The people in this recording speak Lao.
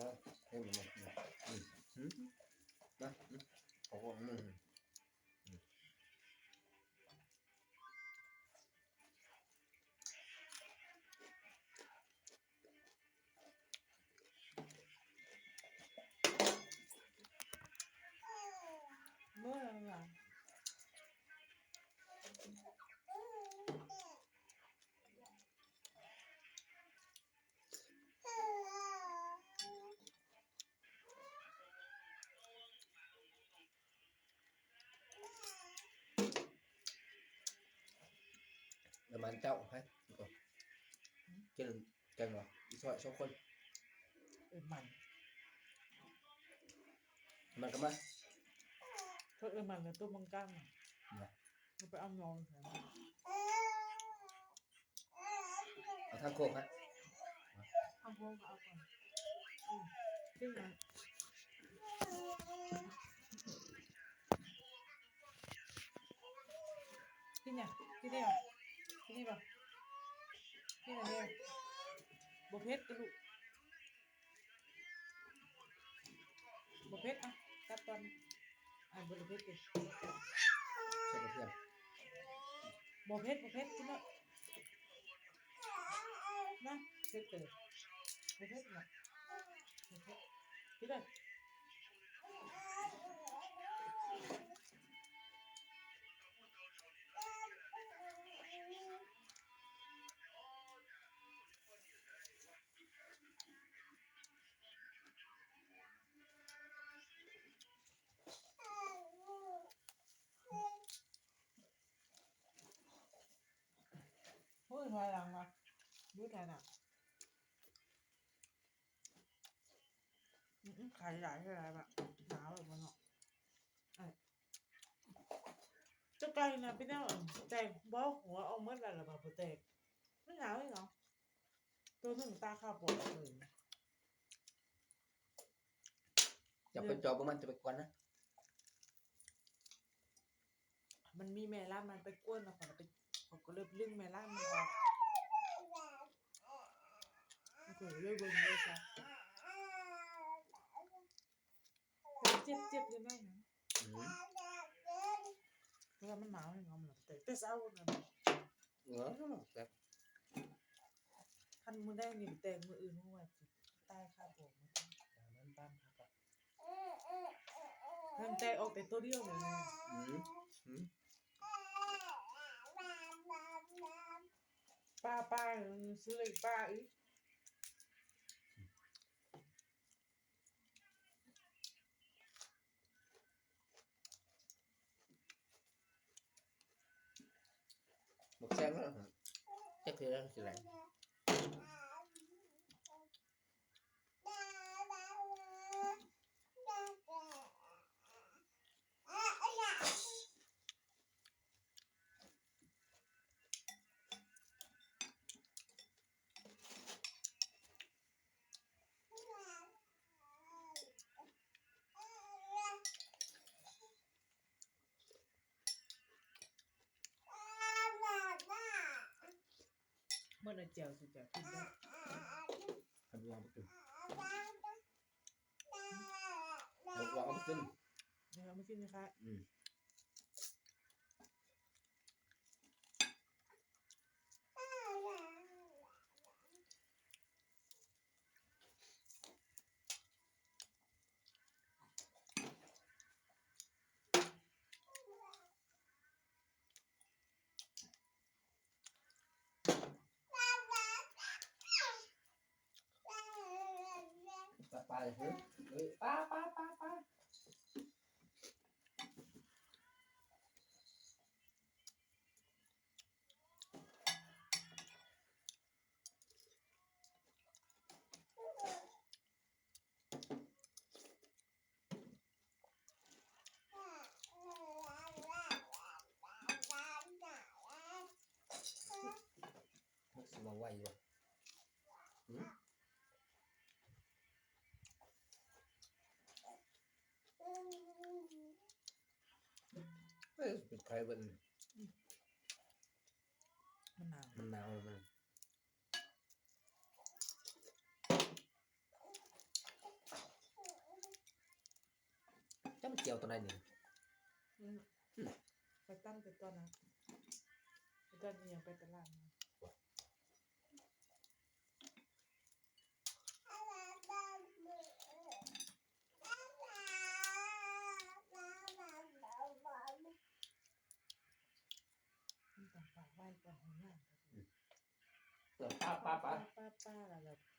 ເຫັນບໍ່? ອືມ ອືມ ນະ ອືມ ເອົາອອກ ອືມ ອືມ ເມື່ອຍຫຼາຍ. ປະມານເຈົ້າ ໃຜ ກິນແກງບໍ່? ອີ່ຊອຍສອງຄົນ ເອີ ມັນ ມັນກໍມາ ເຂົາເອີ້ນມັນແລ້ວ ໂຕມັນກ້າງນະ ນະ ມັນໄປເອົາຍອງໃສ ເອົາທາງໂຄກຮະ ທາງໂຄກກໍເອົາກ່ອນ ອືມ ກິນຫຍັງ? ກິນຫຍັງ? ກິນນີ້ບໍ່? ກິນນີ້ບໍ່? ກິນອັນນີ້ບໍ່? ບໍ່ເຜັດຕິລູກ? ບໍ່ເຜັດ ອ່ະ ກັດກ່ອນ ອ່າ ບໍ່ໄດ້ເຜັດຕິ ໃສ່ກະທຽມ ບໍ່ເຜັດ ບໍ່ເຜັດ ກິນເລີຍ ນະ ເຜັດເຕີ ບໍ່ເຜັດນະ ບໍ່ເຜັດ ກິນເລີຍ. ໂອ້ຍ ຖອຍຫຼັງວ່າ ຢູ່ໄທນະ ອືມ ໄຂ່ຫຼາຍເທົ່າໃດວະ ໜາວແບບນັ້ນເນາະ ເຈົ້າໄກ່ນະ ເປັນແນວແຕກບໍ່? ຫົວອອກໝົດແລ້ວລະວ່າບໍ່ແຕກ ມັນໜາວອີ່ຫຍັງ? ໂຕໜຶ່ງຕາຂາວໂປດເລີຍ ຢ່າໄປຈອບເບິ່ງມັນ ຈະໄປກວນນະ ມັນມີແມ່ລ້ານມັນໄປກວນ ແລ້ວຂ້ອຍກໍໄປ ຂ້ອຍກໍເລີຍດຶງແມ່ລ້ານມັນອອກ ຂ້ອຍກໍເລີຍເບິ່ງເລີຍຊະ ເຈັບ ເຈັບຢູ່ໜ້ອຍໜຶ່ງ ອືມ ເພາະວ່າມັນໜາວແຮງ ເອົາມັນແຕກແຕ່ເຊົ້ານະ ເອີ ແຕກ ຄັນມື້ໃດນີ້ແຕກ ມື້ອື່ນຮູ້ວ່າຊິຕາຍຄາໂບງ ມັນບານຄັກ ມັນແຕກອອກແຕ່ໂຕດຽວເລີຍ ອືມ ອືມ ປາ ປາ ຊື້ເລກປາອີກ. ບັກແຊງເນາະ ຈັກເທື່ອຊິໄດ້. ເໝິດແລ້ວແຈ່ວ ຊິແຈ່ວກິນໄດ້ ຄັນວ່າບໍ່ກິນ ເອົາ ເອົາມາກິນ ເອົາມາກິນນີ້ຄ່ະ ອືມ. ປາ ປາ ເອີ ປາ ປາ ປາ ປາ. ມັນຊິມາໄວຢູ່ຫວາ? ຫືມ? ເອີ ປິດໄຟເບິ່ງ ມັນໜາວ ມັນໜາວ ມັນ ອືມ. ໄດ້ນີ້ ອືມ ໄປຕຳແຕ່ຕອນນັ້ນ ໄປຕອນອີ່ຫຍັງ ໄປຕະຫຼາດມາ ມັນຕ້ອງປາໄວ້ກ່ອນ ອືມ ເອີ ປາ ປາ ປາ ປາ ປາ ແລ້ວ